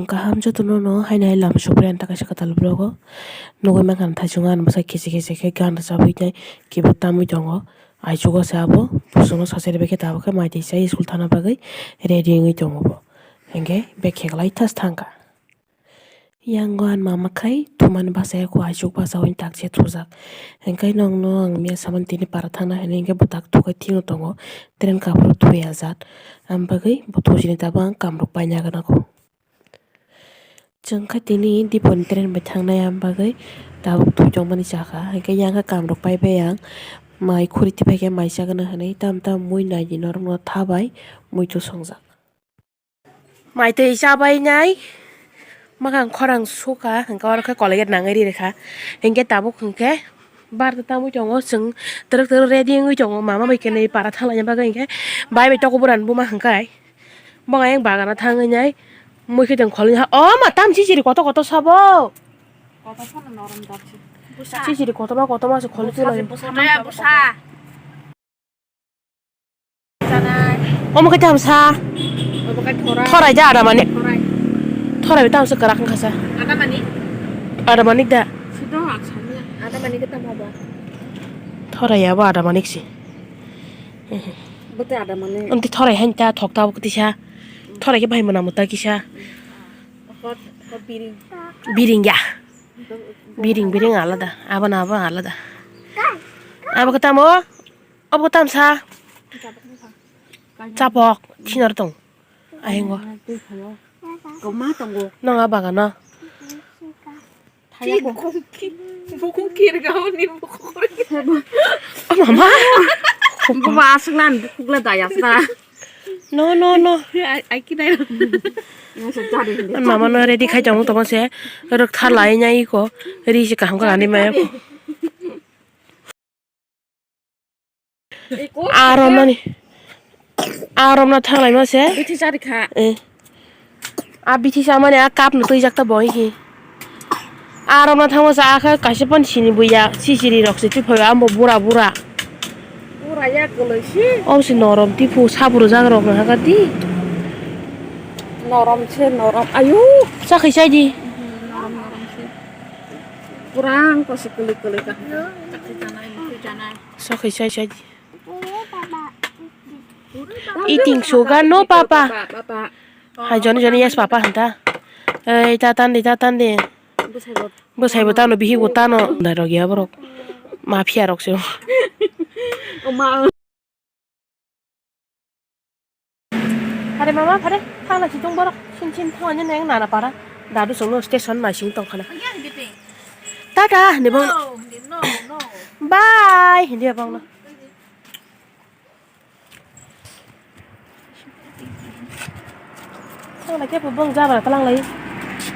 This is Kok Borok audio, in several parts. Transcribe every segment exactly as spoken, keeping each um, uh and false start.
Kaham jotono no haino hai lama sopri ang ta kaisa kwtal vlog o nugwi mankha, thaisung ani bwsai kichi kichi khe gan rwchabwi tei keyboard tamwi tongo. Aichugo se abo bosongno sacha rwbaikhe tabuk khe mai twi chai school thangna bagwi ready wngwi tongo bo. Hinkhe bag kheklai thas thangkha. Yango ani mama khai thumani bachai kho, aichuk bachaui takche thujak. Hinkhe nokno ang miya samani tini para thangna hinwi hinkhe bwtak thukai thwino tongo. Train kabro thwi ajat. Am bagwi bo thujini tabuk ang kamrok paina gana kho. Chwng khe tini Diponi train bai thangnai, am bagwi tabuk thwi tongmani chakha. Hinkhe yang khe kamrok paibai ang. Mai khuri tipai khe mai chagana hinwi tam tam mui naidi norokno thabai muitu songjak. Mai twi chabai nai, mwkhang khorang sukha, hinkhe oro khe Colgate nangwi ri rwkha. Hinkhe tabuk hinkhe bar ta tamwi tongo, chwng twrwk twrwk ready wngwi tongo, mama bai khe nai para thanglaina bagwi hinkhe bai bai toko burani buma hinkhe. Bo ayang bagana thangwi nai, mui khe tong kholwi ha, o ma tam chichiri kotor kotor sabo. Chichiri kotorma kotorma se kholi tulai. Omo khe tamsa. Obo khe thorai. Thorai da ada manik. Thorai. Thorai tamsa kwrak wngkha sa. Ada manik? Ada manik da. Sudo ang sanya. Ada manik khe tamo ba? Thorai abo ada manik si. Bote ada manik. Onti thorai han ta thok ta kisa. Thorai khe bai mwnamo ta kisa. Hot, hot biring. Biring ya. Biring, biring alada. Abo na abo alada. Abo khe tamo? Obo tamsa. Chapok, sinar tong. Ahingo. Koma tongo. Nonga bagano. Bukung kirga oni bukung. O mama. Bukung aswkna bukung la dayasna. No, no, no. Ai, ai, kinai. Mama no ready khai tong tong se. Rok tha lai nai ko. Ri se kaham ka ani maya ko. Aromnani. Aromna thanglaima se. Bithi chari kha. Eh. A bithi chamani a cup no twijak ta boi hi. Aromna thangma se a kha kaisa pon sini buya sisiri rok se twi phaio ambo bura bura. Bura ya kwlwi si. Om se norom tiphu sabru jak rok no haka di. Norom se norom. Ayu. Chakhwi chai di. Norom norom se. Kurang ko se kwlwi kwlwi ka. Chakhwi chai chai di. Eating sugar, no papa. Hai joni joni yes papa hanta. Ei ta tan di, ta tan di. Bwsai bo tano, bihik bo tano. Nai rok ya borok. Mafia rok se. Phare mama, phare, thangla si tong borok, sin sin thangla neng nana para. Dadu songno station naising tong khana. Tata, hindi bang. Bye, hindi bang no. Thangla khe bong jabra talang lai.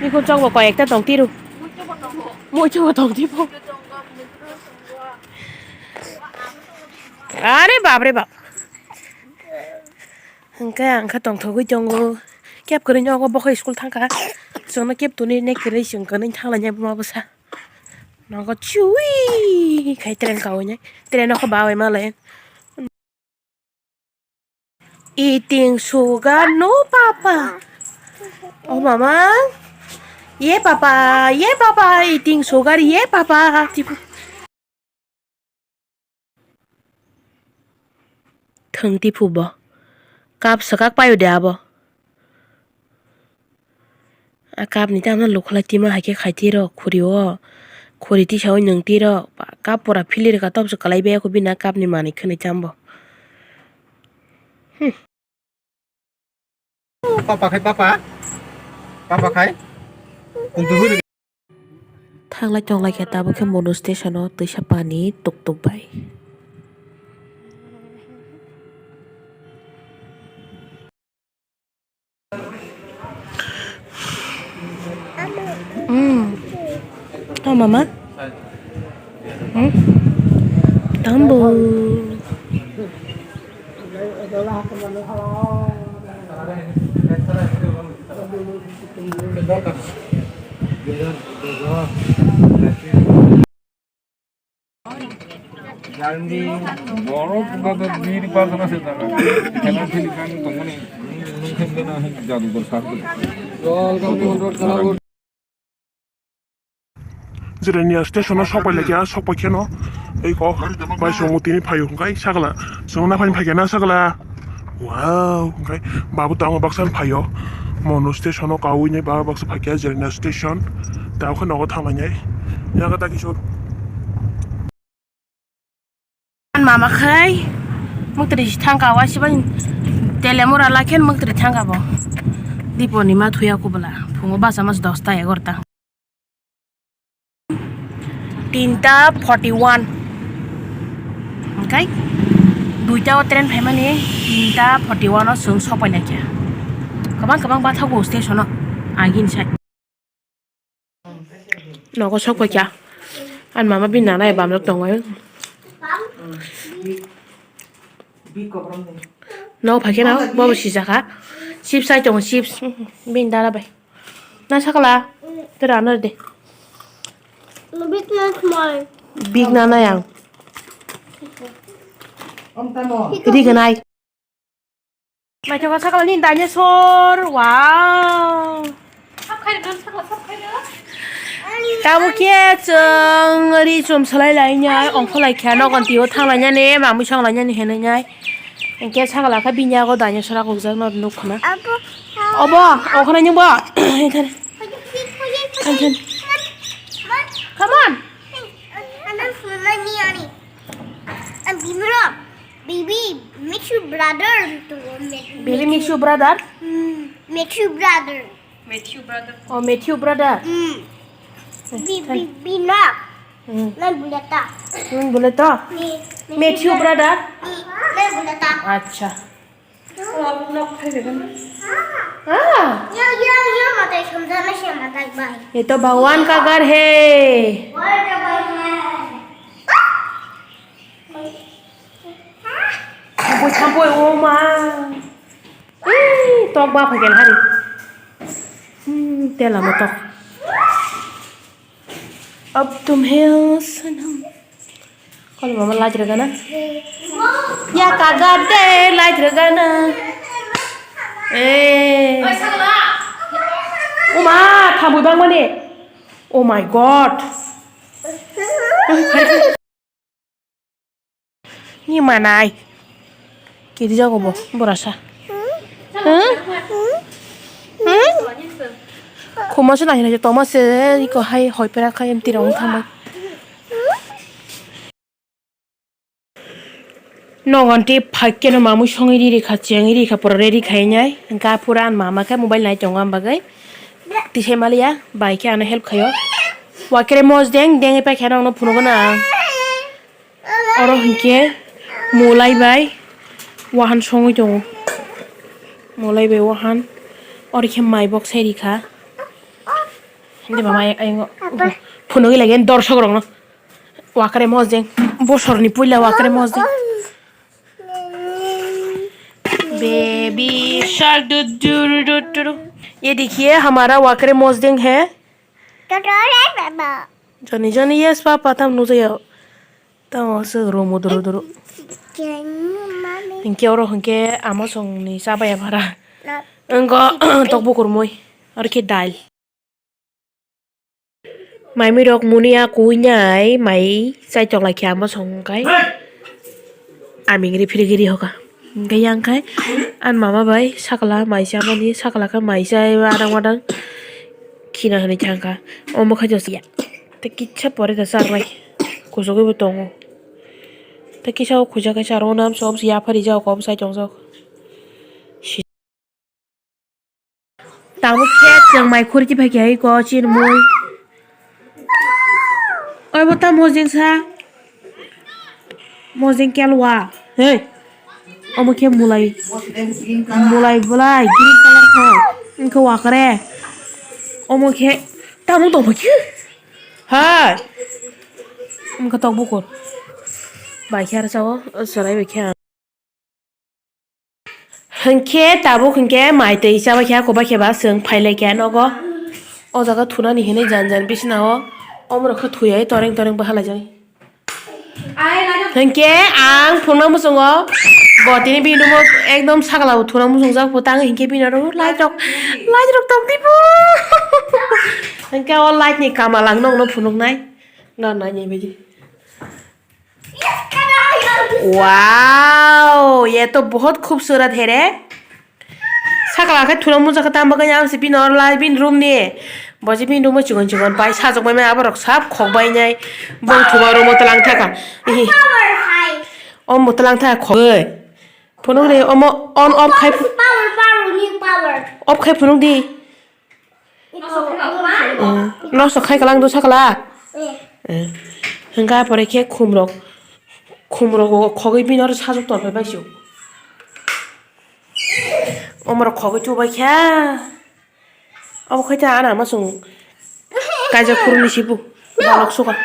Bikun chok bo koi ekta tong tiru. Muitu bo tong tiru. Are bap re bap. Hwnkhe ang khe tongthogwi tongo. Keb kwrwi nogo bokhe school thangkha. Chwngno keb tuni ne kwrwi chwng kwnwi thanglainai buma bwsa. Nogo chui khai train kaui nai. Train o khe baui malai. Eating sugar, no papa. Oh mama. Ye papa, ye papa, eating sugar, ye papa. Thwng tiphu bo. Cup swkak paio de abo. A cup ni tamo lukhlai tima hai khe khai tiro khuri o. Khuri tisaui nwng tiro. Cup pura philirwkha tobose kwlai bai kho bini a cup ni manwi khwnwi chambo. Hmm. Papa khai papa. Papa khai. Kuntu huri. Thanglai tonglai khe tabuk khe Monu station o twisa pani tuk tuk bai. Hmm. Tamo mama? Hmm? Tambo. Borok kok bir parjona se jaga. Khela kheli kan tongmani. Nung khemgena jadugar sar. Jerenia station o sok pai laikha, sok pai kheno ei kok bai chwng tini phaio hwnkhe sakla chwng naphani phaikha na sakla. Wow, hwnkhe babu tamo baksa phaio. Mono station o kaui nai baba baksa phaikha Jerenia station. Tamo khe nogo thanglainai. Yago ta kisu. Mama khai muktri thangka wa sibai telemura lakhen muktri thangka bo. Dipo ni ma thuya kubula. Phungo basa mas dosta egarta. Tinta forty one. Oke. Duita o train phaimani tinta forty one o chwng sok pai laikha. Kabang kabang bathago station o agin sai. Nogo sok paikha. Ani mama bini nana bai bamjak tongo. Nogo phaikhe no bobo sijakha. Chips ai tongo, chips. Bini dada bai. Na sakla. Tera ano de. Big na small. Big nana yang. Ri ganai. Naithogo sakla ni dinosaur, wow. Tamo khe chwng ri chum salai lai nai, ongkho lai khe nogon tio thang lai nani, mamui song lai nani hinwi nai. Hwnkhe sakla khe bini yago dinosaur akukjak no nuk khna. Obo, ongkho nai nungbo. Come on. Baby, meet your brother. Baby, meet your brother? Hmm, meet your brother. Matthew brother. Oh, Matthew brother. Hmm. Bi, bi, bi na. Hmm. Main buleta. Main buleta? Ni, ni Matthew brother. Brother? Ni, main buleta. Acha. Ah. Yo, yo, yo, matai samjana se matai bai. Ye to Bhagwan ka ghar hai. World ka bai hai. Thampui, thampui, o ma. Ee, tok ba phai khe hari. Hmm, tela mo tok. Ab tum he sanam. Kol mama light rega na. Ya kaga de light rega na. Eh. O ma, thampui bang mani. Oh my God. Ni manai. Kiri jago bo, borasa. Hmm? Hmm? Khuma se nahina je toma se, iko hai hoi pera khai em tira ong thamai. Nogon tei phai keno mamui songwi riri kha, chengwi riri kha, pura ready khai nai. Hwnkhe aphuru ani mama khe mobile nai tongo, ani bagwi tisai maliya, bai khe ano help khaio. Wakere moj deng, dengwi paikha nokno phunugo na ang. Oro hwnkhe mulai bai wahan songwi tongo. Mulai bai wahan, oro khe mai bok sai rikha. Hindi mama ayang, ayang, phunugwi lagi dorsok rokno. Wakre mojeng, bosorni puila wakre mojeng. Baby shark du du du du du. Ye dekhiye hamara wakre mojeng hai. Johnny Johnny yes papa tam nujaya. Tamo se romo duru duru. Hingke oro hingke amo songni chabaya phara. Wngkha tokbo kurmoi. Aro khe dal. Maimui rok muni a kui nai mai chai tok lai khe amo song kai. Aming ri phiri giri hoka. Hingke yang kai an mama bai sakla mai cha mani sakla khe mai cha adang wadang khina hinui thang kha. Omo khe josia. Tei kisa pore da chak nai. Kuchugui bo tongo. Tei kisa o khuja kaisa aro nam sob ya phari jak kom sai tong jak. Tabuk khe chwng mai khurti phai khe hai ko chinmui. Oi bo ta mojeng sa. Mojeng kelwa. Hey. Omo khe mulai. Mulai bulai green color kho. Wngkhe wakre. Omo khe tamung tong khe. Hai. Wngkhe tok bukur. Bai khe ar sao. Chwrai bai khe. Hinkhe tabuk hinkhe mai twi chabai khe, kobai khe ba chwng phai lai khe nogo. O jaga thunani hinwi jan jan bisina o omorok khe thwi ai toreng toreng bahalai jani. Hinkhe ang phunukna muchungo Bo tini bini room o ekdom sakla bo thuna muchungjak bo tang hinkhe bini oro light rok, light rok tong di bo. Hinkhe o light ni kamal ang nokno phunuknai. No, no, ni bidi. Wow, ye to bahut khubsurat hai re. Sakla khe thuna muchungjak tang bagwi ang se bini oro light bini room ni. Bo je bini room o chikon chikon pai sajak bai mani abo rok sab khok bai nai. Bo thuma room o tlang thaka. Ihi. O mo tlang thaka khogwi. Phunuk di, omo on off khai. Power, power, new power. Off khai phunuk di. Ito, power. Mm. Nosto khai kalang do sakla. Eh. Eh. Hingka pore khe khumrok. Khumrok khogwi bini oro sajak tor phai bai sio. Omorok khogwi chubai kha. Obo khai ta ana ma chwng kaijak phuru ni sibu balok suka.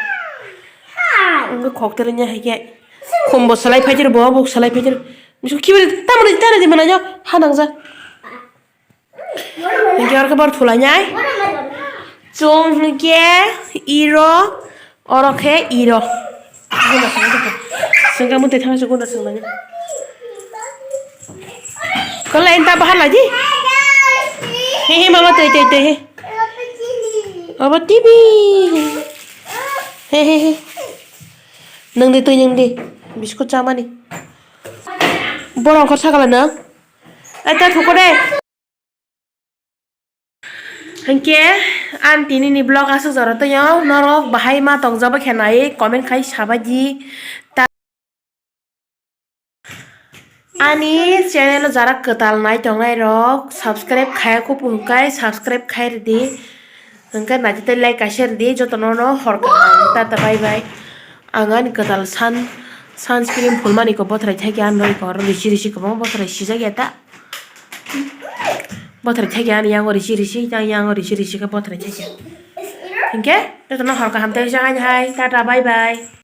Wngkha khok tere nya hai khe khumbo salai phai jero bo bo salai phai jero. Misu kibiri tamoni tare di mana nyo ha nang ja. Hingke oro khe bor thulai nai. Chwng hingke iro. Oro khe iro. Gunda swngo tongkha. Swngkha mwtwi thangsa gunda swnglai. Kwlai ta bahar lai di. He he mama twi twi twi he. Abo T V. He he he. Nwng di twi nwng di. Biskut chamani. Borok khe sakala nwng. Ai ta thuko de. Hinkhe ang tini ni vlog aswk jora twi o, norok bahai ma tongjak bai khe nai comment khai sabai di. Ta-, ani channel o jara kwtal nai tongnai rok subscribe khaya kupu hwnkhe subscribe khai rwdi, hwnkhe naitwi tei like kaisa rwdi jotono no hor kaham tata bye bye. Ang ani kwtal sun, sunscreen phulmani kok bothrai thakya noroi kok risi risi kwbangma bothrai sijak ya ta. Bothrai thakya ani yango risi risi, yang yango risi risi khe bothrai thakya. Hinkhe jotono hor kaham tei jagai hai, tata bye bye.